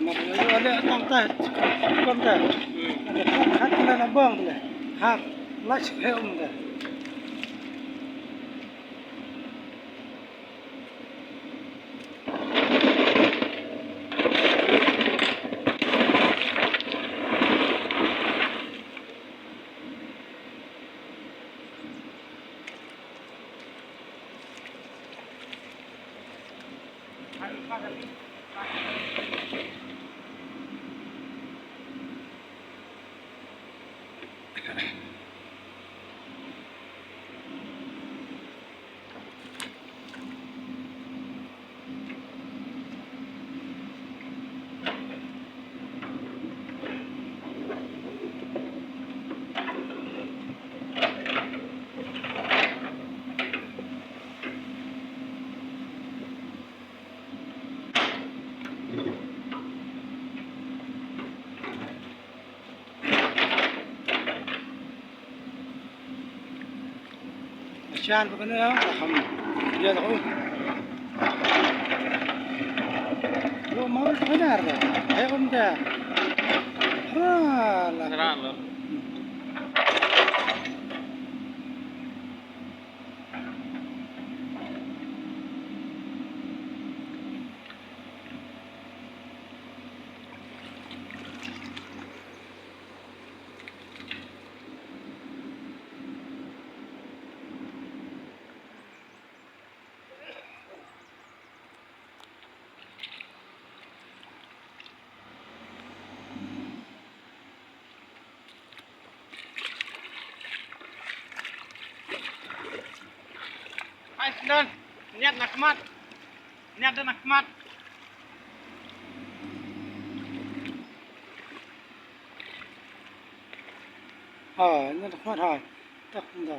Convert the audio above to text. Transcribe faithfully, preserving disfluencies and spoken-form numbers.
Mar ïa ale tang te, kum te. Hmm. Ale khat khat le na bong le. Hak, lach he um te. Shan ba kane, ah, ham. Ïa, lo. Lo mau kane arda. Hai, um da. Ha, la. Sera lo. Ai, sdang. Niat na khmat. Niat na khmat. Ha, niat na khmat ha. Tak nda.